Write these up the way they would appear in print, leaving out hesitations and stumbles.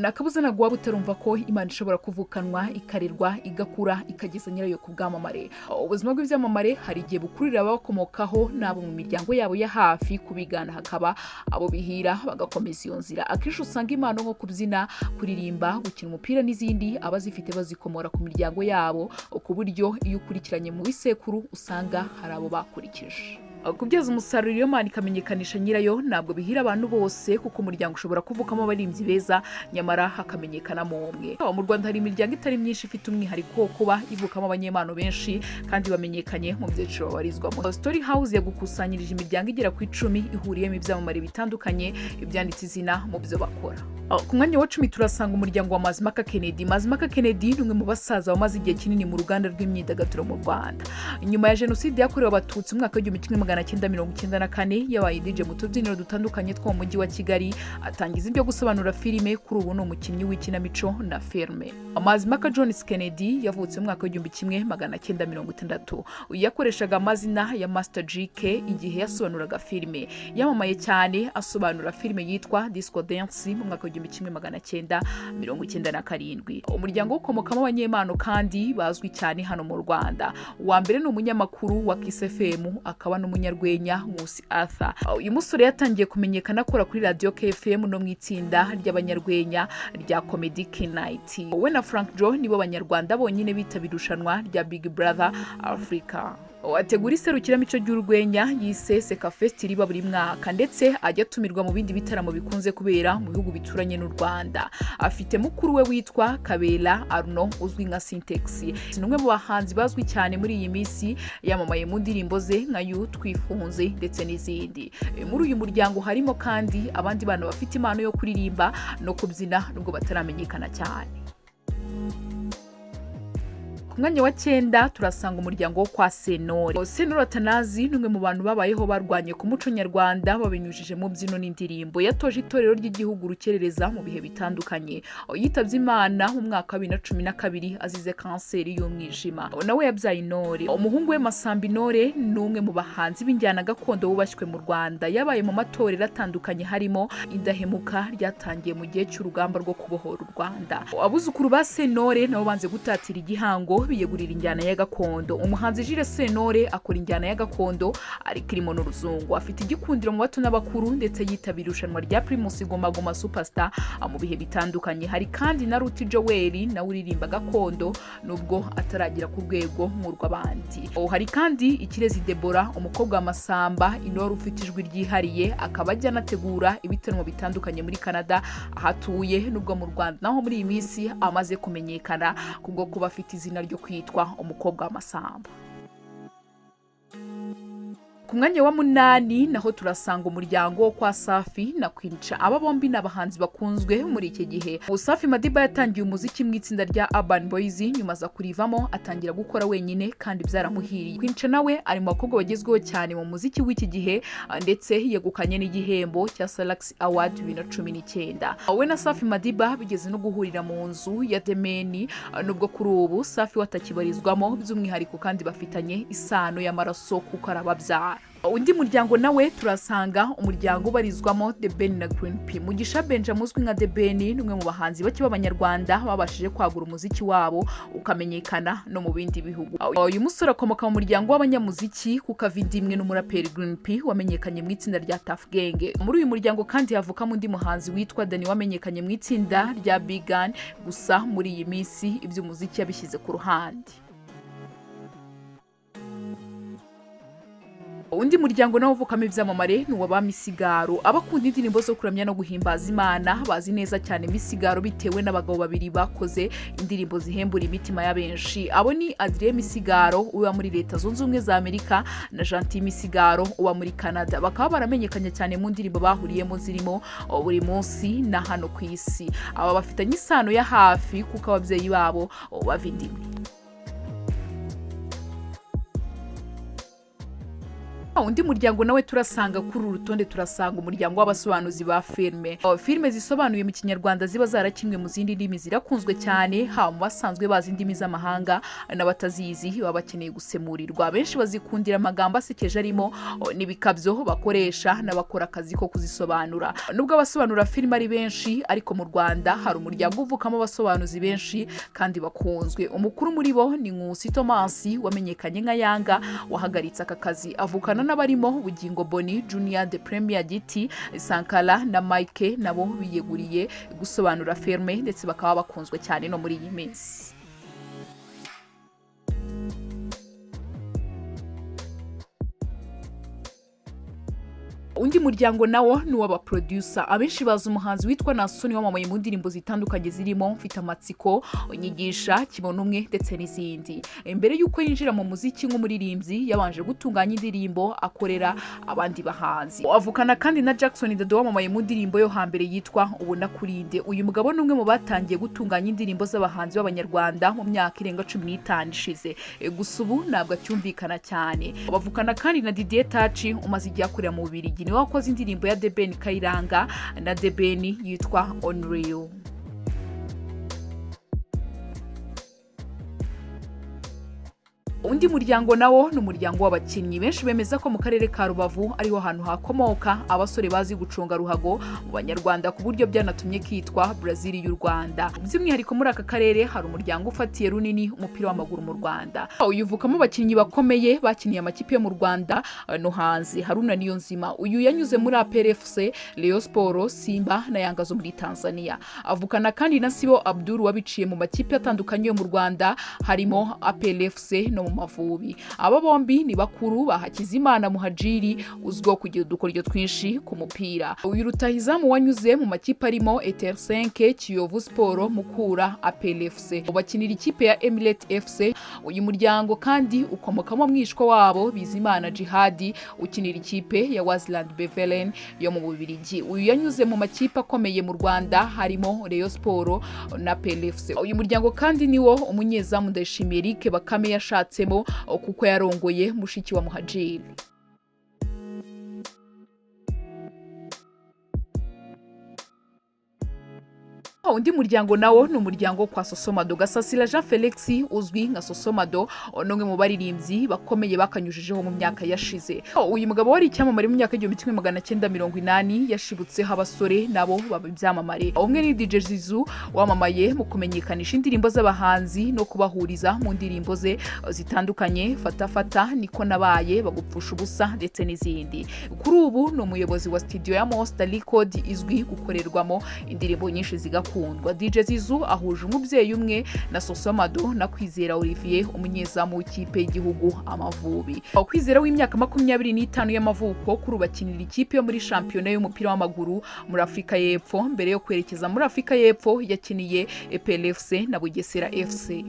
Nakabuza ntabwo waba utarumva ko Imana ishobora kuvukanwa, ikarerwa, igakura, ikageza nyirayo ku bwamamare. Ubuzima bw'ibyamamare hari igihe bukururira ababakomokaho n'abo mu miryango yabo ya hafi kubigana, hakaba abo bihira bagakomeza iyo nzira. Akenshi usanga impano nko kubyina, kuririmba, gukina umupira n'izindi, abazifite bazikomora ku miryango yabo, ku buryo iyo ukurikiranye mu bisekuru usanga hari abo bakurikije. Kubyaza umusaruro iyo mpano ikamenyekanisha nyirayo ntabwo bihira abantu bose, kuko umuryango ushobora kuvukamo abaririmbyi beza nyamara hakamenyekanamo umwe. Mu Rwanda hari imiryango itari myinshi ifite umwihariko wo kuba ivukamo abanyempano benshi kandi bamenyekanye mu byiciro babarizwamo. Story House yagukusanyirije imiryango igera ku 10 ihuriyemo ibyamamare bitandukanye ibyanditse izina mu byo bakora. Ku mwanya wa 10 turasanga umuryango wa Mazimpaka Kennedy. Mazimpaka Kennedy ni umwe mu basaza bamaze igihe kinini mu ruganda rw'imyidagaduro mu Rwanda. Nyuma ya Jenoside yakorewe Abatutsi mu mwaka w'1994, yabaye DJ mu tubyiniro dutandukanye two mu mujyi wa Kigali, atangiza ibyo gusobanura filime. Kuri ubu ni umukinnyi w'ikinamico na filime. Mazimpaka Jones Kennedy yavutse mu mwaka w'1960. Yakoreshaga amazina ya Master GK igihe yasobanuraga filime. Yamamaye cyane asobanura filime yitwa Disco Dance mu mwaka w'1997. Umuryango ukomokamo abanyempano kandi bazwi cyane hano mu Rwanda. Uwa mbere ni umunyamakuru wa Kiss FM akaba n'umunyarwenya Nkusi Arthur. Uyu musore yatangiye kumenyekana akora kuri radiyo KFM no mu itsinda ry'abanyarwenya rya Comedy Knight. We na Frank Joe nibo Banyarwanda bonyine bitabira irushanwa rya Big Brother Africa. Ategura iserukiramico ry'urwenya yise Seka Fest riba buri mwaka, ndetse ajya atumirwa mu bindi bitaramo bikunze kubera mu bihugu bituranye n'u Rwanda. Afite mukuru we witwa Kabera Arno uzwi nka Sintex. Ni umwe mu bahanzi bazwi cyane muri iyi minsi, yamamaye mu ndirimbo ze nka Yu Twifunze ndetse n'izindi. Muri uyu muryango harimo kandi abandi bana bafite impano yo kuririmba no kubyina nubwo bataramenyekana cyane. Ku mwanya wa 9 turasanga umuryango wo kwa Sentore. Sentore Atanazi ni umwe mu bantu babayeho barwanye ku muco nyarwanda babinyujije mu mbyino n'indirimbo. Yatoje itorero ry'igihugu Rukerereza mu bihe bitandukanye. Yitabye Imana mu mwaka wa 2012 azize kanseri y'umwijima. Nawe yabyaye intore. Umuhungu we Masamba Intore ni umwe mu bahanzi b'injyana gakondo bubashywe mu Rwanda. Yabaye mu matorero atandukanye harimo Indahemuka ryatangiye mu gihe cy'urugamba rwo kubohora u Rwanda. Abuzukuru ba Sentore nabo banze gutatira igihango, biyegurira injyana ya gakondo. Umuhanzi Jules Sentore akora injyana ya gakondo ariko irimo n'uruzungu. Afite igikundiro mu bato n'abakuru, ndetse yitabira irushanwa rya Primus Guma Guma Superstar mu bihe bitandukanye. Hari kandi na Ruti Joel nawe uririmba gakondo nubwo ataragera ku rwego nk'urw'abandi. Hari kandi Ikirezi Debora, umukobwa wa Masamba Intore, ufite ijwi ryihariye, akaba ajya anategura ibitaramo bitandukanye muri Canada aho atuye, nubwo mu Rwanda naho muri iyi minsi amaze kumenyekana kubwo kuba afite izina ryo kwitwa umukobwa wa Masamba. Ku mwanya wa 8 naho turasanga umuryango wo kwa Safi na Queen Cha. Aba bombi ni abahanzi bakunzwe muri iki gihe. Safi Madiba yatangiye umuziki mu itsinda rya Urban Boys, nyuma aza kurivamo atangira gukora wenyine kandi byaramuhiriye. Queen Cha nawe ari mu bakobwa bagezweho cyane mu muziki w'iki gihe, ndetse yegukanye n'igihembo cya Salax Award 2019. We na Safi Madiba bigeze no guhurira mu nzu ya The Mane, nubwo kuri ubu Safi we atakibarizwamo by'umwihariko, kandi bafitanye isano y'amaraso kuko arababyara. Undi muryango nawe turasanga umuryango ubarizwamo The Ben na Green P. Mugisha Benjamin uzwi nka The Ben ni umwe mu bahanzi bake b'Abanyarwanda babashije kwagura umuziki wabo ukamenyekana no mu bindi bihugu. Uyu musore akomoka mu muryango w'abanyamuziki kuko ava inda imwe n'umuraperi Green P wamenyekanye mu itsinda rya Tuff Gang. Muri uyu muryango kandi havukamo undi muhanzi witwa Danny wamenyekanye mu itsinda rya Big Gun, gusa muri iyi minsi iby'umuziki yabishyize ku ruhande. Undi muryango nawo uvukamo ibyamamare ni uwa Misigaro. Abakunda indirimbo zo kuramya no guhimbaza Imana bazi neza cyane Misigaro bitewe n'abagabo babiri bakoze indirimbo zihembura imitima ya benshi. Abo ni Adrien Misigaro uba muri Leta Zunze Ubumwe za Amerika na Gentil Misigaro uba muri Canada, bakaba baramenyekanye cyane mu ndirimbo bahuriyemo zirimo Buri Munsi na Hano ku Isi. Aba bafitanye isano ya hafi kuko ababyeyi babo bava inda imwe. Undi muryango nawe turasanga kuri uru rutonde, turasanga umuryango w'abasobanuzi ba filime. Filime zisobanuye mu Kinyarwanda ziba zarakinwe mu zindi ndimi zirakunzwe cyane, haba mu basanzwe bazi indimi z'amahanga n'abatazizi baba bakeneye gusemurirwa. Benshi bazikundira amagambo asekeje arimo n'ibikabyo bakoresha n'abakora akazi ko kuzisobanura. Nubwo abasobanura filime ari benshi, ariko mu Rwanda hari umuryango uvukamo abasobanuzi benshi kandi bakunzwe. Umukuru muri bo ni Nkusi Thomas wamenyekanye nka Yanga, wahagaritse aka kazi. Avukana n'abarimo Bugingo Boni Junior, The Premier Giti, Sankara na Mike, nabo biyeguriye gusobanura filime ndetse bakaba bakunzwe cyane no muri iyi minsi. Undi muryango nawo ni uw'abaproducer. Abenshi bazi umuhanzi witwa Nasoni wamamaye mu ndirimbo zitandukanye zirimo Mfite Amatsiko, Nyigisha, Kibona Umwe ndetse n'izindi. Mbere y'uko yinjira mu muziki nk'umuririmbyi, yabanje gutunganya indirimbo akorera abandi bahanzi. Avukana kandi na Jackson Dado wamamaye mu ndirimbo yo hambere yitwa Ubona Kurinde. Uyu mugabo ni umwe mu batangiye gutunganya indirimbo z'abahanzi b'Abanyarwanda mu myaka irenga 15 ishize. Gusa ubu ntabwo acyumvikana cyane. Bavukana kandi na Didier Touch umaze igihe akorera mu Bubiligi, niwe wakoze indirimbo ya The Ben Kayiranga na The Ben yitwa Only. Undi muryango nawo ni umuryango w'abakinnyi. Benshi bemeza ko mu karere ka Rubavu ariho hantu hakomoka abasore bazi gucunga ruhago mu Banyarwanda, ku buryo byanatumye kitwa Brazil y'u Rwanda. By'umwihariko muri aka karere hari umuryango ufatiye runini umupira w'amaguru mu Rwanda. Uyu uvukamo abakinnyi bakomeye bakiniye amakipe yo mu Rwanda no hanze. Haruna Niyonzima, uyu yanyuze muri APR FC, Rayon Sport, Simba na Yanga zo muri Tanzania. Avukana kandi na Sibo Abdul wabiciye mu makipe atandukanye yo mu Rwanda harimo APR FC no mu Mavubi. Aba bombi ni bakuru ba Hakizimana Muhajiri uzwiho kugira udukoryo twinshi ku mupira. Uyu rutahizamu wanyuze mu makipe arimo Etersenke, Kiyovu Sport, Mukura, APR FC. Bakinira ikipe ya Emirate FC. Uyu muryango kandi ukomokamo mwishwa wabo Bizimana Jihadi ukinira ikipe ya Waziland Bevelen yo mu Bubiligi. Uyu yanyuze mu makipe akomeye mu Rwanda harimo Rayon Sport na APR FC. Uyu muryango kandi niwo umunyezamu Ndayishimiye Eric Bakame yashatse kuko yarongoye mushiki wa Muhajiri. Undi muryango nawo ni umuryango kwa Sosomado. Gasasira Jean Felix uzwi nka Sosomado n'umwe mu baririmbyi bakomeye bakanyujijeho mu myaka yashize. Uyu mugabo wari icyamamare mu myaka 1980 yashibutseho abasore nabo baba ibyamamare. Umwe ni DJ Zizu wamamaye mu kumenyekanisha indirimbo z'abahanzi no kubahuriza mu ndirimbo ze zitandukanye, Fata Fata, Niko Nabaye, Bagupfusha Ubusa ndetse n'izindi. Kuri ubu ni umuyobozi wa studio ya Monster Record izwi gukorerwamo indirimbo nyinshi zigakundwa. DJ Zizu ahuje umubyeyi umwe na Sosomado na Kwizera Olivier umunyezamu w'ikipe y'igihugu Amavubi. Kwizera w'imyaka 25 y'amavuko kuri ubakinira ikipe yo muri shampiyona y'umupira w'amaguru muri Afrika y'Epfo. Mbere yo kwerekeza muri Afrika y'Epfo yakiniye EPL FC na Bugesera FC.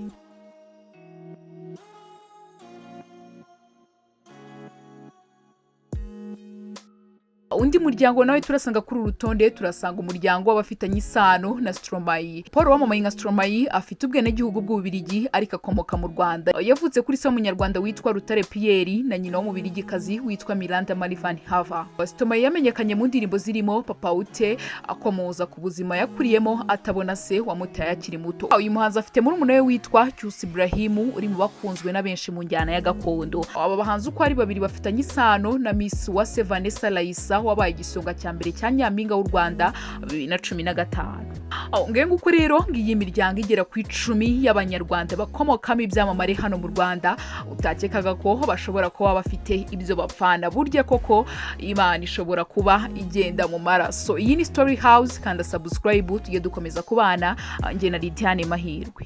Undi muryango nawe turasanga kuri urutonde, turasanga umuryango w'abafitanye isano na Stromae. Paul wamamaye nka Stromae afite ubwenegihugu bw'Ububiligi ariko akomoka mu Rwanda. Yavutse kuri se w'Umunyarwanda witwa Rutare Pierre na nyina w'Umubiligikazi witwa Miranda Marivan Hava. Stromae yamenyekanye mu ndirimbo zirimo Papa Ute, akomoza ku buzima yakuriyemo atabona se wamutaye akiri muto. Uyu muhanzi afite murumuna we witwa Cyusa Ibrahim uri mu bakunzwe na benshi mu njyana ya gakondo. Aba bahanzi uko ari babiri bafitanye isano na Miss Uwase Vanessa Raissa wabaye igisonga cya mbere cya Nyampinga w'u Rwanda 2015. Ngiye nguko rero ngiyi miryango igera ku 10 y'Abanyarwanda bakomokamo ibyamamare hano mu Rwanda utakekaga ko bashobora kuba bafite ibyo bapfana. Burya koko Imana ishobora kuba igenda mu maraso. Iyi ni Story House, kanda subscribe tujye dukomeza kubana. Njye na Lidiane Mahirwe.